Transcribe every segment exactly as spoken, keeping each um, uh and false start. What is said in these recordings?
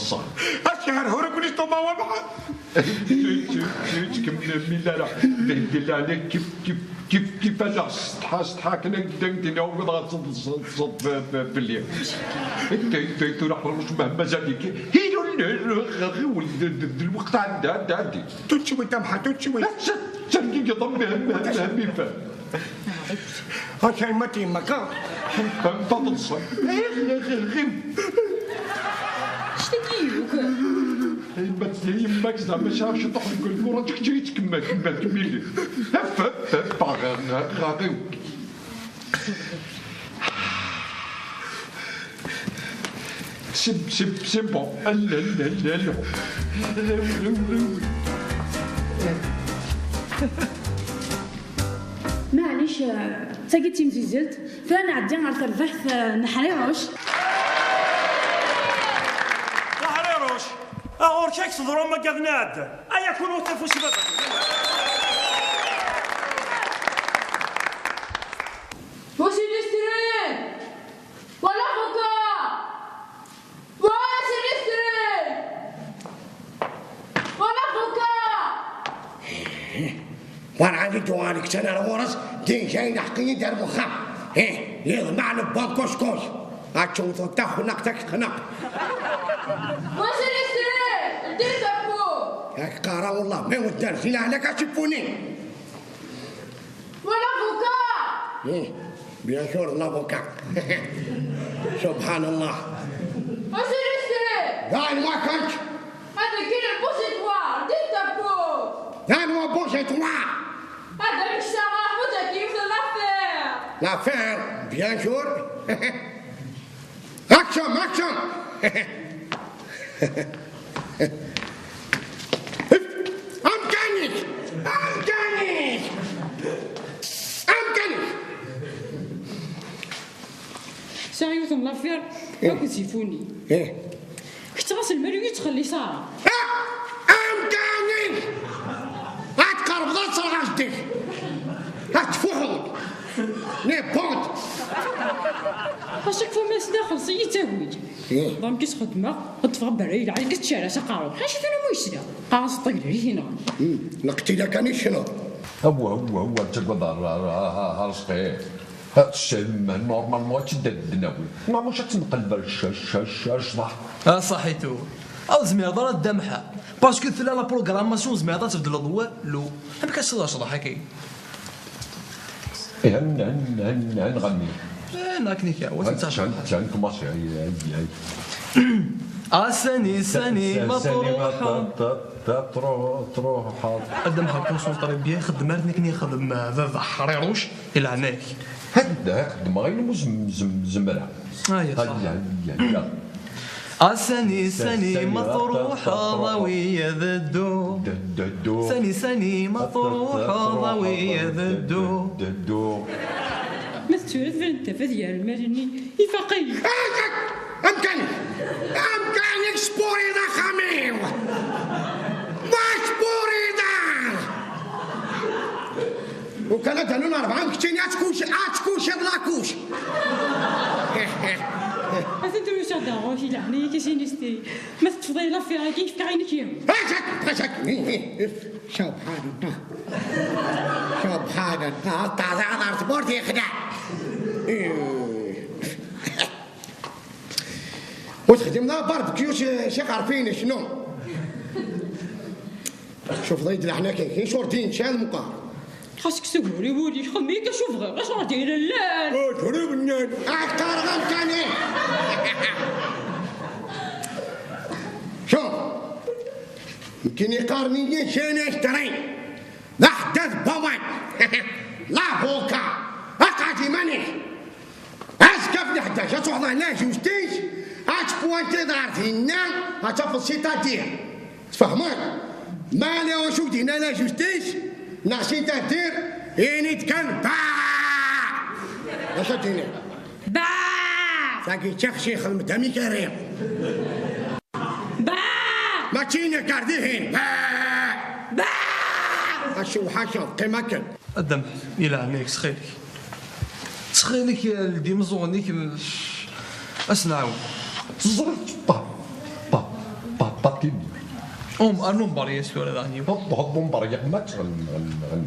ḍṣan. Acu ara ur akun iṭuma wabɛa? Kemmel mi ara behdel ɛlek kif kif. Kif, kif ad aɣ-ssetḥa, ssetḥa akken ad d-, d-, d-, d-, d-, d-, belli. Tura ḥruc ma-, mazal-ik. Hi, ur n-, ɣ-, ɣ-, ɣiwel, d-, d-, d-, lweqt ɛedda, ɛedda, ɛeddi. Tout de suite, a Mḥa, tout de suite. Tergigeḍ am, am, am, am ifan. Ɣas ay ma d yemma-k. Taḍsa. Ɣiw. Ḥtaki yuk. Yemma-k, yemma-k zeɛma sɛiɣ ciṭuḥ deg lfuṛ, ad kečč i tkemmel, kemmel, kemmel. Hef, hef, hef, ɣ-, ɣ-, ɣ-, ɣ-, C'est, c'est, c'est bon. Allez, allez, allez, allez. Maɛlic, eh, d tagi d timzizzelt. Tura nɛeddi ɣer terbaɛt, eh, n Ḥriruc. Ḥriruc! A ɣur-k ad k-teḍru am wagad-nni iɛeddan. Ay akun ur tafus i baba. Wa Silistri! Wa l'avocat! Wa Silistri! Wa l'avocat! Werɛad i d-uɣal ktan ar ɣur-s, din jayen aḥeqqiyen dar wexxam. Ih, yeḍmeɛ lebban kuskus. Ad tewteḍ taxnaqt ad k-texneq. Wa Silistri! Ddi tawwurt! Ad k-qqareɣ wellah, ma iwedder si leɛlak ačipuni. Wa l'avocat! Ih, bien sûr, l'avocat. Subhanallah. Wa Silistri! Dayen ma kant. Hada kien il-positoire, ddi tawwurt! Dan huwa positoire! Hada meksa ɣef wajak yiwet n l'affaire! L'affaire, bien sûr! Action, action! Amkan-ik! Amkan-ik! Amkan-ik! Sɛiɣ yiwet n l'affaire akked Zifuni. Ih. Kečč ɣas lmal ur yettxelliṣ ara. Ah! Amkan-ik! Ad tqerbeḍ ad ẓreɣ ajdid. Ad tfuḥuḍ. N'importe. Ɣas akk ma s-daxel s-iyi ttagi-d. Ih. Donc i s-xedmeɣ, ad ṭṭfeɣ berra yelɛa, i s-tcara s aqerru. Ḥaca tura mu yesla. Qqareɣ s ṭṭagla i t-inɣan. Hmm, neqtil akan i ccna. Awwa, awwa, awwa, ttagad ar, ar, ar, ar, ar, ṛezqi. Ha, ssem, normalement, ad tt-id-nawi. Ma mhux ad tt-nqelleb ar cc-, cc-, cc-, ccḍeḥ. A ṣaḥitu, ur tezmireḍ ara ad d-amḥa. Parce que tella la programmation, ur tezmireḍ ad tbeddleḍ walu. Amek ad tessiweḍ ccḍeḥ-agi? Ih, ad n-, ad n-, ad n-, ad nɣenni. Eh, neɣ akken i kra, wa ad tt-nseɛc. Ad n-, ad n-, commencer, ay, ay, ay. A sani, sani, sani, ma sani, ma truḥeḍ. Ta-, ta-, ta-, truḥ, truḥeḍ. Ad d-amḥa concentré bien, xeddem ar nekni yexdem, eh, baba Ḥriruc. Di leɛnaya-k. Anda xeddmeɣ ayen umi zem-, zem-, zemreɣ. Aya, ṣaḥ. Aya, aya, aya. A sani, sani, sani, ma truḥeḍ, awi-yi ad dduɣ. D-, d-, dduɣ. Sani, sani, ma truḥeḍ, awi-yi ad dduɣ. D-, d-, dduɣ. Ma tetturar tban-d tafat gar lmal-nni, ifaq-iyi. Amkan-ik! Amkan-ik, sburiḍ axxam-iw! Ma sburiḍ! Ukan ad d-rnun rebɛa n keččini, ad tkuc-, ad tkuciḍ lakuc. Atan tura usiɣ-d ɣur-k, i leɛnaya-k a Silistri. Ma teṭṭfeḍ-iyi l'affaire-agi, fkeɣ ayen i k-yehwan. Ɣiṣak, ɣiṣak. Subḥan Allah. Subḥan Allah. Ṭṭaẓaɣ ɣer tmurt yexdeɛ. Ur texdim ara barbecue s, s iɣerfiyen, cnu. Cufeḍ-iyi-d leḥnak-ik, insurdiyen, sɛiɣ lmuqar. Xas kkes ugur i wul-ik, xemmem-iyi-d acu bɣiɣ, acu ɣer d-yella llan. Ur turiw nnan, ad qqareɣ amkan-ik. Cuf, nekkini qqaren-iyi Jean Estrin. D aḥeddad n waman. Labuka. Aqɛed iman-ik. Azekka f leḥdac ad truḥeḍ ɣer la justice, ad tpwantiḍ ɣer dinna, ad tafeḍ c'est-à-dire. Tfehmeḍ? Ma ala wacu d-yenna la justice neɣ c'est-à-dire, ini-d kan ba! D acu ad d-tiniḍ? Ba! Tagi d tixsi, xdem-d amek ara. Ba! Mačči nekk ar dihin. Ba! Ba! Acewḥac, qqim akken. Adam, i leɛnaya-k, ttxil-k. Ttxil-k, ldi imeẓẓuɣen-ik, m-, ad s-nɛawen. Teẓriḍ, pa, pa, pa, pa, tini. Um, ar number-is tura daɣen. Hop, hop, number-ik, ma tt-, ɣen-, ɣen-, ɣen-.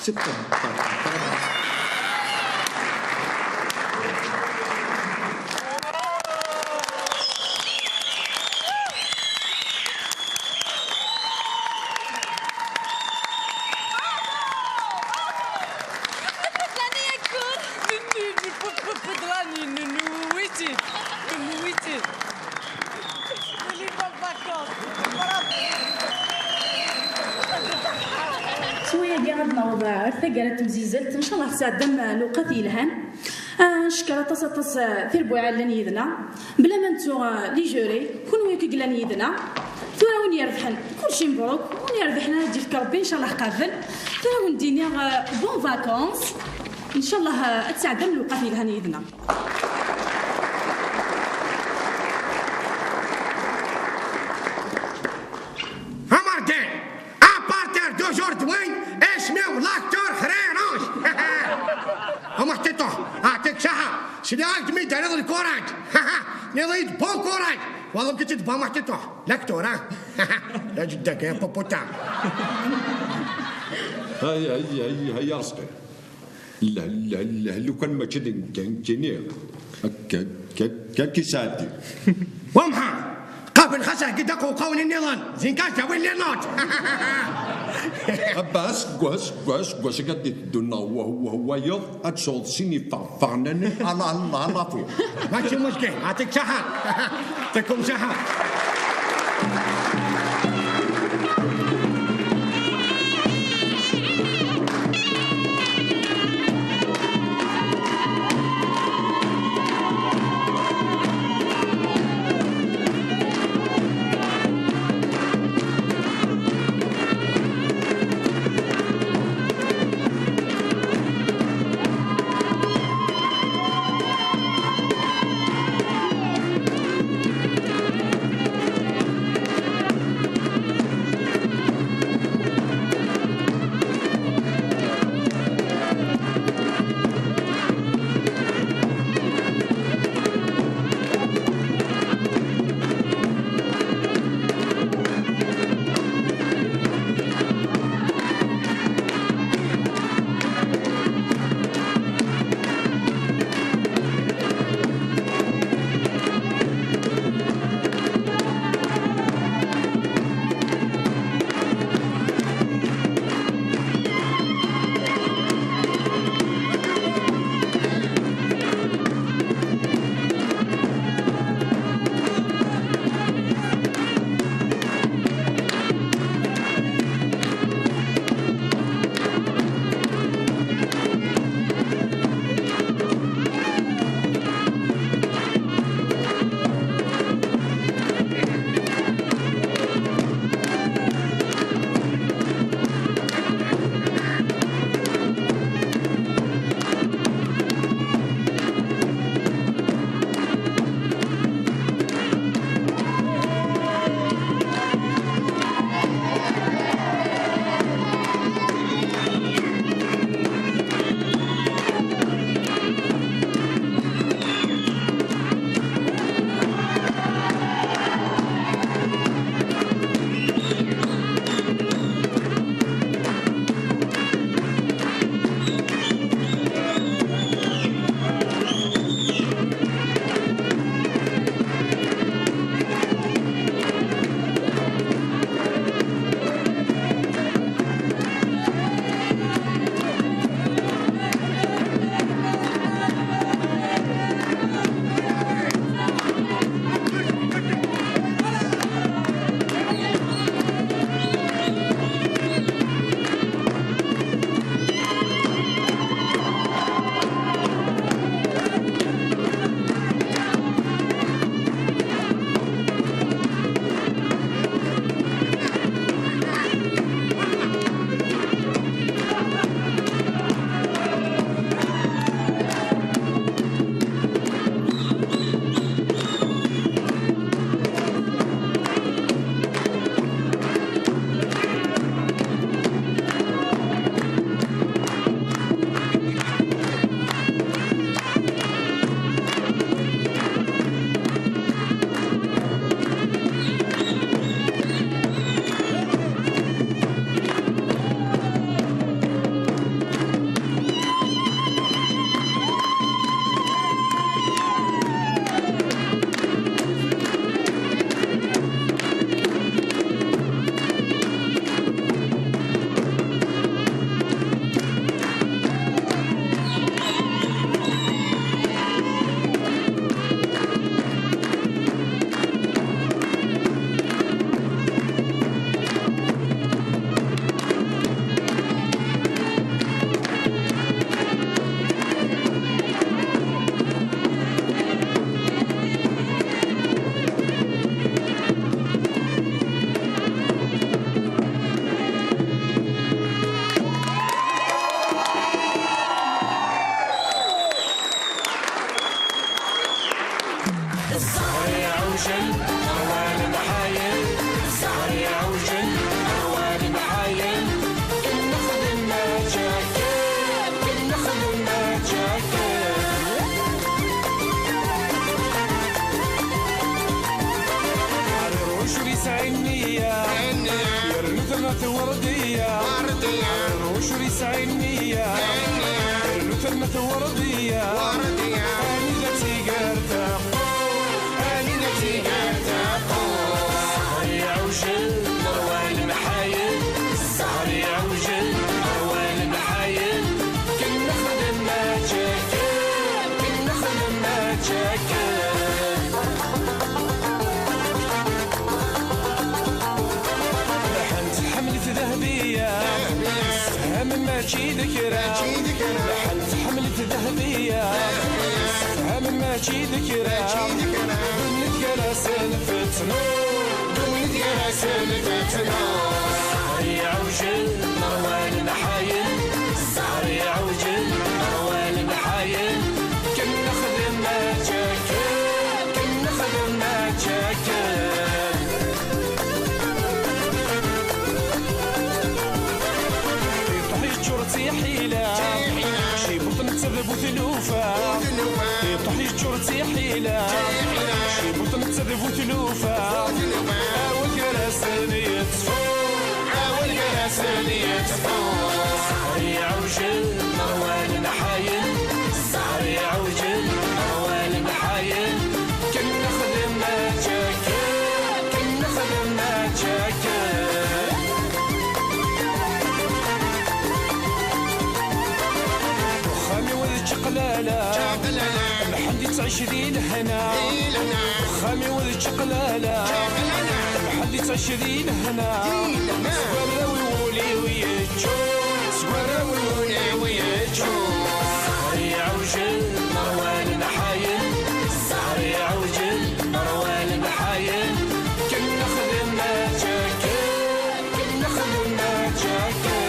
Septembre. S wayagi ad naweḍ ar taggara n temzizzelt, ncallah tesɛeddam lewqat yelhan. Ah, ncekker aṭas, aṭas, ah, tirbuɛin llan yid-neɣ. Bla ma nettu, ah, les jurés, kunwi akk i yellan yid-neɣ. Tura win irebḥen, kulci mebruk. Win irebḥen ad d-yefk Rebbi, ncallah qabel. Tura win d-iniɣ, ah, bon vacances. Ncallah, ah, ad tesɛeddam lewqat yelhan yid-neɣ. Amardin, à partir d'aujourd'hui, isem-iw l'acteur Xriruc. Amaḥtiṭuḥ, aɛṭik ṣaḥa. Sliɣ-ak-d mi d-terriḍ lkuṛaǧ. Tenniḍ-iyi-d bon courage. Waḍu-k-id bon amaḥtiṭuḥ. L'acteur, ha? D aǧeddak, ya puputa. Ay, ay, ay, ay, a Rezqi. Llah, llah, llah, lukan mačči d nekk, nekkini. Akka, akka, akka, akka i sɛeddi. Wamḥa! Qabel xas heggi-d aqewqaw-nni nniḍen, zinka ad d-awi llinot. Abba, aseggas, aseggas, aseggas, akka d-iteddun neɣ wah, wah, wayeḍ, ad tesɛuḍ sin iffeɣ, ffɣen, ala, ala, ala, ala, ala. Mačči muckil, aɛṭik ṣaḥa. Ṭikum ṣaḥa. Tewrediya, Tewrediya. Rruc ur yesɛi nniya. Nniya. Rnu terna tewrediya. Tewrediya. Anida tigert teqqur, anida tigert teqqur. Ssher iɛewjel, ṛwan mḥayen. Ssher iɛewjel, ṛwan mḥayen. Ken nexdem mačči akken, ken nexdem mačči akken. Lḥan tḥemmel-it Dahbiya, sefham mačči d kra. Lḥan tḥemmel-it Dahbiya, sefham mačči d kra. Ddunit gar-asen tettnur, ddunit gar-asen tettnur. Ssher iɛewjel, ṛwan mḥayen. Ssher iɛewjel, ṛwan mḥayen. Ken nexdem mačči akken, ken nexdem mačči akken. Iṭuḥ yeččur d tiḥila, cibuṭ netta d bu tlufa. Iṭuḥ yeččur d tiḥila, cibuṭ netta d bu tlufa. Awal gar-asen yettfu, awal gar-asen yettfu. Ssher iɛewjel, ṛwan mḥayen. Ssher iɛewjel, ṛwan mḥayen. Ken nexdem mačči akken, ken nexdem mačči akken. Uxxam-iw d čaqlala, Mḥend yettɛic di lehna. Uxxam-iw d čaqlala, Mḥend yettɛic di lehna. Seg warraw-iw ul-iw yeččur, seg warraw-iw ul-iw yeččur. Ssher iɛewjel, ṛwan mḥayen. Ssher iɛewjel, ṛwan mḥayen. Ken nexdem mačči akken, ken nexdem mačči akken.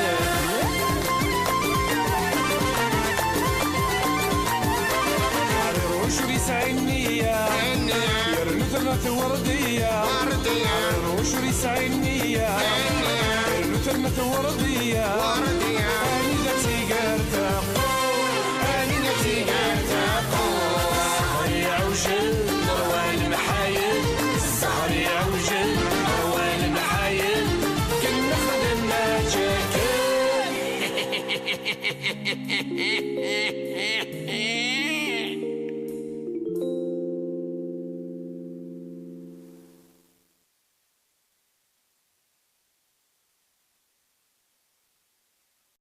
Rruc ur yesɛi nniya, yernu terna tewrediya. Rruc ur yesɛi nniya, yernu terna tewrediya. Anida tigert teqqur, anida tigert teqqur. Ssher iɛewjel, ṛwan mḥayen. Ssher iɛewjel, ṛwan mḥayen. Ken nexdem mačči akken.